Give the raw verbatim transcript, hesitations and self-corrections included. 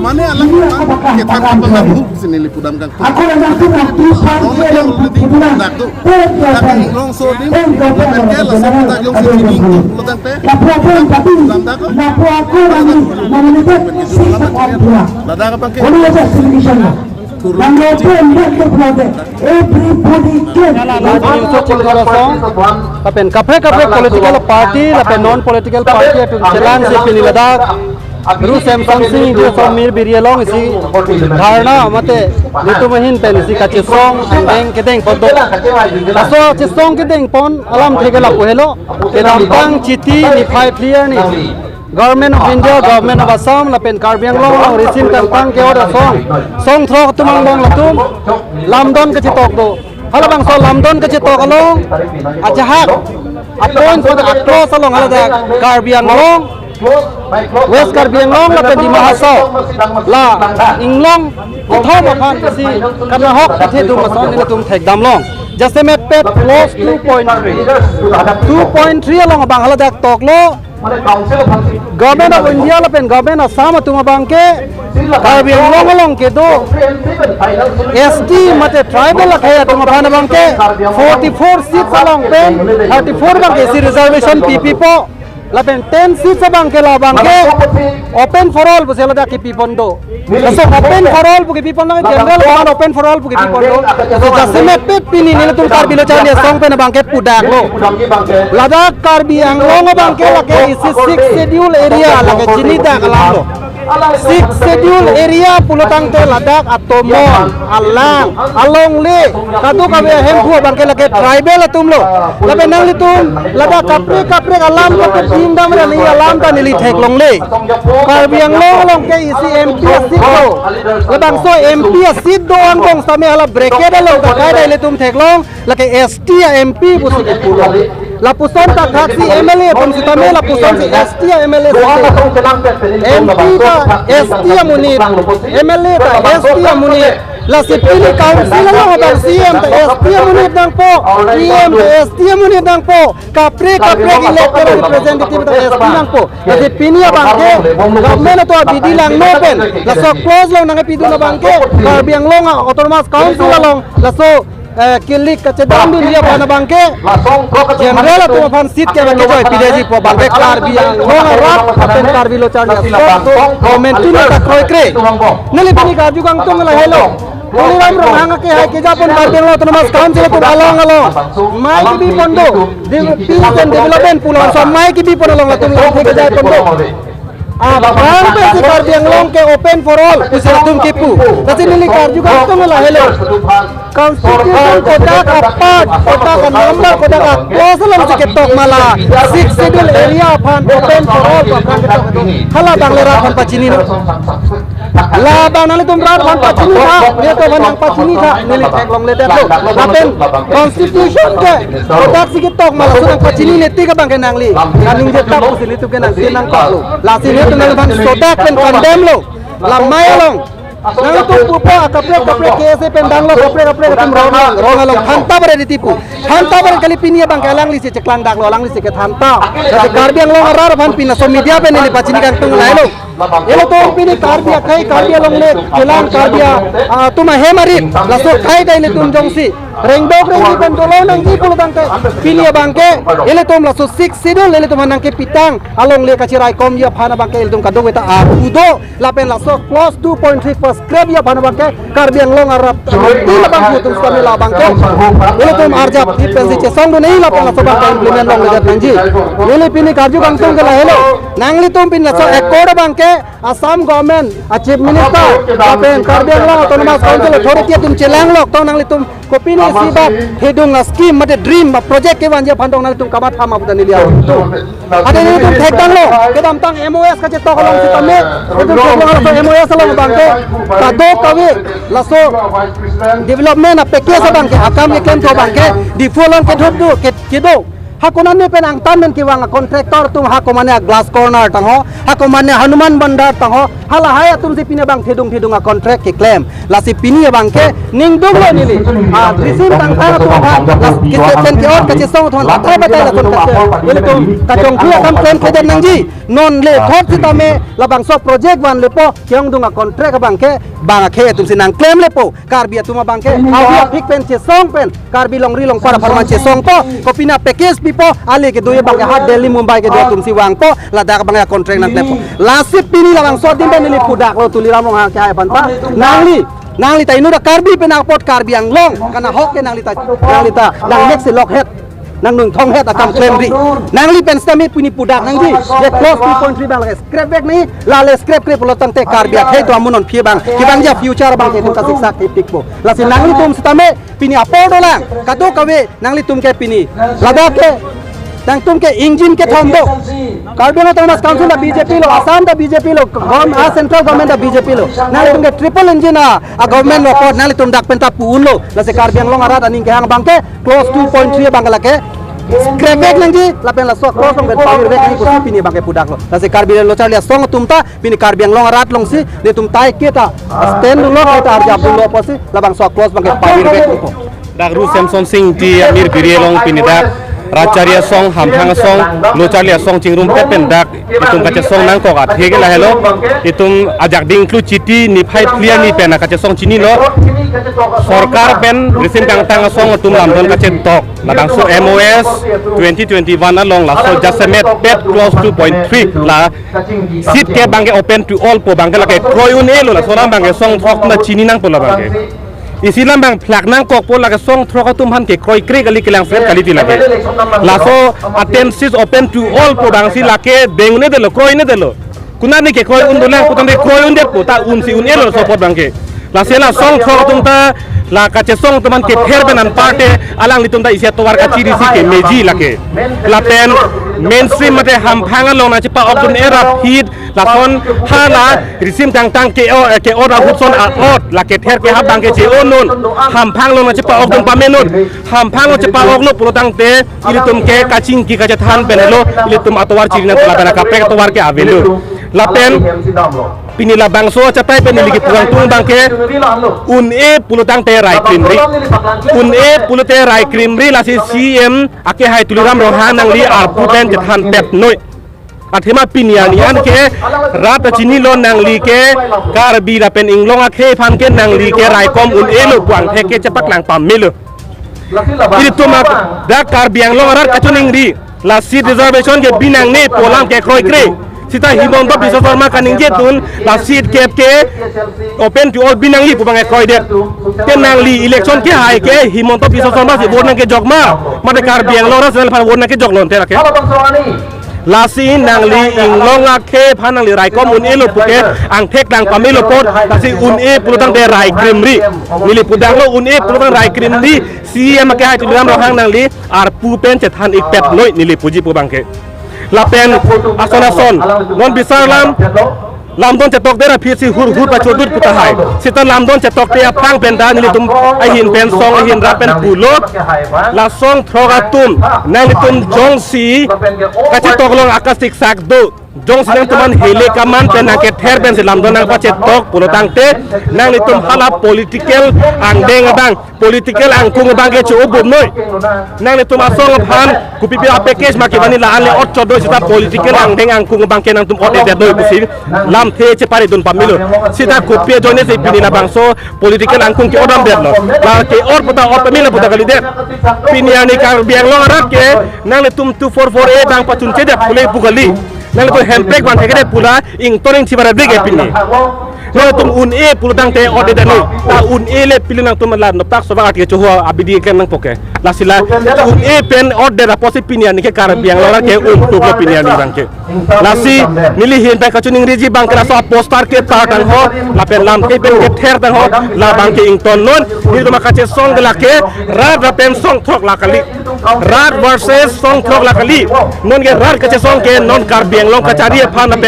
Mane alang kethan kapalang huk sini lipudam kang. Ako na natin ang two point zero. Dak do. Dak ang long so din. Lapen ke laso dak yung sini. Lapen ke. Lapu ako ang tapi. Lapu ako ang mamilitan. Ladak apa ke? Ano yung sa selection na? Ang lote ang dak lote. Everybody can. Lapen kaprek kaprek political party lapen non political party atum chelangsi pini ladak Ru Semson Sing Ingti ason mir biri along isi dharna mate netum ahin pen isi kachesong angdeng kedeng pon do. Laso chesong kedeng pon alamthe ke lapu helo. Kedamtang Chiti niphai phli arni Government of India, Government of Assam lapen Karbi Anglong along risim kangpang ke-ot asong, song throk atum angbong latum lamdon kachetok do. Halabangso lamdon kachetok along ajahak a-point mate a-clause along haladak Karbi Anglong, West Karbi Anglong lapen Dima Hasao la inglong kethom aphan isi kanahok kethedung ason nelitum thekdam long. Jasemet pet clause two point three. Two point three along abang haladak toklo. Government of India lapen Government Assam atum abang ke Karbi Anglong along kedo S T mate tribal akhei atum aphan abang ke forty-four seats along pen thirty-four abang ke isi reservation pipipo. Lapen ten seats abang ke labang ke open for all pusi ladak kipipon do. Laso open for all pu kipipon lang, general atum aphan open for all pu kipipon do. Laso jasemet pet pini nelitum Karbi Lo Charli Asong pen abang ke pudaklo. Ladak Karbi Anglong abang ke lake isi Sixth Schedule area lake chinidak alam lo. Sixth Schedule area pulotangte ladak atomon, alang, alongle, kadokave ahemphu abang ke lake tribal atum lo. Lapen nanglitum ladak kaprek kaprek alam kaprek pindam rali alam ta neli theklongle. Karbi Anglong along ke isi M P a-seat do. Labangso M P a-seat do angbong sitame hala bracket along ta kaidai ilitum theklong lake S T a-M P pusi kepulo. Lapuson ta thaksi M L A atum sitame lapuson si S T a-M L A sitame. M P ta S T amonit, M L A ta S T amonit. Lasi pini council along abang C E M ta S T amonit nangpo, E M ta S T amonit nangpo. Kaprek kaprek elected representative ta S T nangpo. Lasi pini abang ke government atum abidi langno pen laso clause along nangkepidun abang ke Karbi Anglong Autonomous Council along laso, eh, kilik kachedam dunji aphan abang ke general atum aphan seat ke abang ke joipideji pu abang ke Karbi Anglong arat lapen Karbi Lo Charli Asong atum komentu nangkakroikre. Neli pini karju kangtung lahelo. Tuliram Ronghang akehai kejapon Karbi Anglong Autonomous Council atum along along mai kebipon do. De-, peace and development pulang so mai kebipon along latum lamthe kejaipon do. Abang pensi Karbi Anglong ke open for all pusi latum kipu. Lasi neli karju kangtung lahelo. Constitution kodak a-part, kodak a-number, kodak a-clause alongsi ketok ma la Sixth Schedule area aphan open for all pu aphrang ketok do. Halabang le rat aphan pachini no. Labang nanglitum rat aphan pachini tha, netum aphan nangpachini tha, neli theklongledetlo. Lapen constitution ke kodaksi ketok ma laso nangpachini netik abang ke nangli, kaningje tap pusi nelitum ke nangsi nangkoklo. Lasi netum nangliphan sodak pen condemn lo. Lamai along nanglitum pupo, akaprek kaprek K S A pen danglo, kaprek kaprek atum rong, rong along thantap aret itipu. Thantap aret kali, pini abang ke alanglisi cheklangdaklo, alanglisi kethantap. Lasi Karbi Anglong arat aphan pini laso media pen neli pachini kangtung lahelo. Ilitum pini Karbi akhei, Karbi alongle kelang, Karbi a, atum ahem arit laso akhei ta ilitum jongsi rengdok rengni pen dolo nangji pulotangte, pini abang ke ilitum laso Sixth Schedule ilitum aphan nangkepitang alongle kachiraikomji aphan abang ke ilitum kadokave ta ahu do. Lapen laso clause two point three pu scrapji aphan abang ke Karbi Anglong arat atum abang atum sitame labang ke ilitum arjap thip pensi chesongdun nangji lapen laso abang ke implement longledet nangji. Neli pini karju kangtung ke lahelo. Nanglitum pini laso accord abang ke Assam government a-Chief Minister lapen Karbi Anglong Autonomous Council authority atum chelanglok tong, nanglitum kopine isi bak hedung a-scheme mate dream a-project kevanji aphan tong nanglitum kamatha ma pu ta neli arju. Ante nelitum thekdanglo, kedamtang M O S kachetok along sitame, nelitum theklong laso M O S along abang ke kadokave laso development a-package abang ke akam keklem tho abang ke Diphu along kedhop do, ke, kedo. Hakonane pen angtan pen kevang a-contractor atum, hakomane a-Glass Corner tangho, hakomane Hanuman Bandar tangho, halahai atum si pini abang thedung thedung a-contract keklem. Lasi pini abang ke ningdung lo neli. A, risim tangtang atum aphan, las kete pen ke-ot kachesong atum aphan, batai batai latum kachesong. Ilitum kachongkhu akam klemkledet nangji. Non le thot sitame labangso project vanlepo, ke-ongdung a-contract abang ke bang akhei atum si nangklemlepo. Karbi atum abang ke, avi aphik pen chesong pen, Karbi longri longpar apharman chesongpo, kopina package pipo, ale kedo abang ke ha Delhi Mumbai kedo atum si vangpo, ladak abang ke contract nangklempo. Lasi pini labangso adim pen neli pudaklo Tuliram Ronghang akehai aphan ta. Nangli, nangli ta inut a-Karbi pen apot Karbi Anglong, kana hok ke nangli ta, nangli ta nangnek si lokhet, nangnung thonghet akam klemri. Nangli pen sitame pini pudak nangji. Ye clause two point three abang lake scrap vek nangji, lale scrap kre pulo tangte Karbi akhei atum amun non phi abang, kevangji a-future abang ke itum kasiksak kepikpo. Lasi nanglitum sitame pini apor dolang, kadokave nanglitum ke pini. Ladak ke, nangtum ke engine kethom do. Karbi Anglong Autonomous Council ta B J P lo, Assam ta B J P lo, gom-, a-central government ta B J P lo. Nanglitum ke triple engine a, a-government lo apot, nanglitum dak pen ta pu-unlo. Lasi Karbi Anglong arat aning kehang abang ke, clause two point three abang ke lake scrap vek nangji, lapen laso clause along pen pavir vek nangji pusi pini abang ke pudaklo. Lasi Karbi Lo Charli Asong atum ta pini Karbi Anglong arat alongsi nelitum tai ke ta stand dunlo, kai ta arjap dunlo pusi labangso clause abang ke pavir vek nangpo. Dak Ru Semson Sing Ingti amir biri along pini dak Rat Charli Asong, Hamphang Asong, Lo Charli Asong chingrumpet pen dak itum kachesong nangkok athe ke lahelo. Itum ajak dingklu Chiti niphai phli arni pen kachesong chinilo. Sorkar pen risim tangtang asong atum lamdon kachetok, labangso M O S twenty twenty-one along laso jasemet pet clause two point three la seat ke abang ke open to all pu abang ke lake kroi un-elo, laso alam abang ke song throk na chini nangpo la abang ke. Isi alam abang phlak nangkokpo, lake song throk atum aphan ke kroikre kali, kelang seret kali ti lake. Laso a-ten seats open to all pu abang si lake deng un-edetlo, kroi un-edetlo. Konatne ke kroi un dolang, kutang de kroi undetpo, ta un si un-elo laso apot abang ke. Lasi la song throk atum ta, la kachesong atum aphan kether pen anparte, alanglitum ta isi atovar kachiri si kemeji lake. Lapen mainstream mate Hamphang along nangchepa-ok dun era phit, lason hala risim tangtang ke-o, ke-ot ahut son a-ot, la kether ke ha abang ke che-o non, Hamphang along nangchepa-ok dun pame non, Hamphang along chepa-oklo pulo tangte, ilitum ke kachingki kachethan pen lo, ilitum atovar chiri nangpo, lapen akaprek atovar ke avelo. Lapen pini labangso achatai pen neli kepu kangtung abang ke, un-e pulo tangte rai krimri. Un-e pulote rai krimri, lasi C E M akehai Tuliram Ronghang nangli arpu pen chethan pet noi. Athema pini arni an ke rat ta chinilo, nangli ke Karbi lapen inglong akhei aphan ke nangli ke raikom un-elo pu angthek ke chepaklang pamelo. Ilitum ak-, dak Karbi Anglong arat kachiningri, la seat reservation ke binangne pu alam ke kroikre. Sita Himanta Biswa Sarma kaningje dun, la seat kep ke open to all binangji pu abang ke kroidet. Te nangli election kehai ke Himanta Biswa Sarma si vote nangkejok ma, mate Karbi Anglong arat si nangli aphan vote nangkejok lonte lake. Lasi nangli inglong akhei aphan nangli raikom un-elo puke angthek lang pamelo apot, lasi un-e pulo tangte rai krimri. Neli pudaklo, un-e pulo tang rai krimri, C E M akehai Tuliram Ronghang nangli arpu pen chethan ik pet noi, neli puji pu abang ke. Lapen ason ason, non bisar alam, lamdon chetokdet aphi si hur hur pachodut pu tahai. Sita lamdon chetokte aphrang pen ta nelitum ahin pen song ahin rat pen pulo. La song throk atum, nanglitum jongsi kachetok along akasiksak do, jongsi nangtum aphan hele kaman pen nangkether pensi lamdon nangpachetok pulo tangte, nanglitum hala political angdeng abang, political angkung abang ke cho-o bom noi. Nanglitum asong aphan kopipi a-package ma kevangji, la-an le ot chodoi, sita political angdeng angkung abang ke nangtum ot-edet noi pusi lamthe chepari dun pamelo. Sita kopi ajoine si pini labangso political angkung ke-ot damdetlo. La ke-ot puta ot pamelo puta kalidet. Pini arni Karbi Anglong arat ke nanglitum two four four A abang pachunchedet pule pu kali. Nanglitum hemprek van thekedet pu la ington ingthi bara blik ke pini. Nangtum un-e pulo tangte ot-edet noi. Ta un-e le pili nangtum la nopak sovak ake choho abidi ke nangpo ke. Lasi la un-e pen ot-edet apotsi pini arni ke Karbi Anglong arat ke un-tuk lo pini arni abang ke. Lasi neli ahin pen kachiningriji abang ke laso a-poster ketar tangho, lapen lamthe pen kether tangho, la abang ke ington non, nelitum akachesong ke lake rat lapen song throk la kali. Rat versus song throk la kali. Non ke rat kachesong ke non Karbi Anglong kachari aphan lapen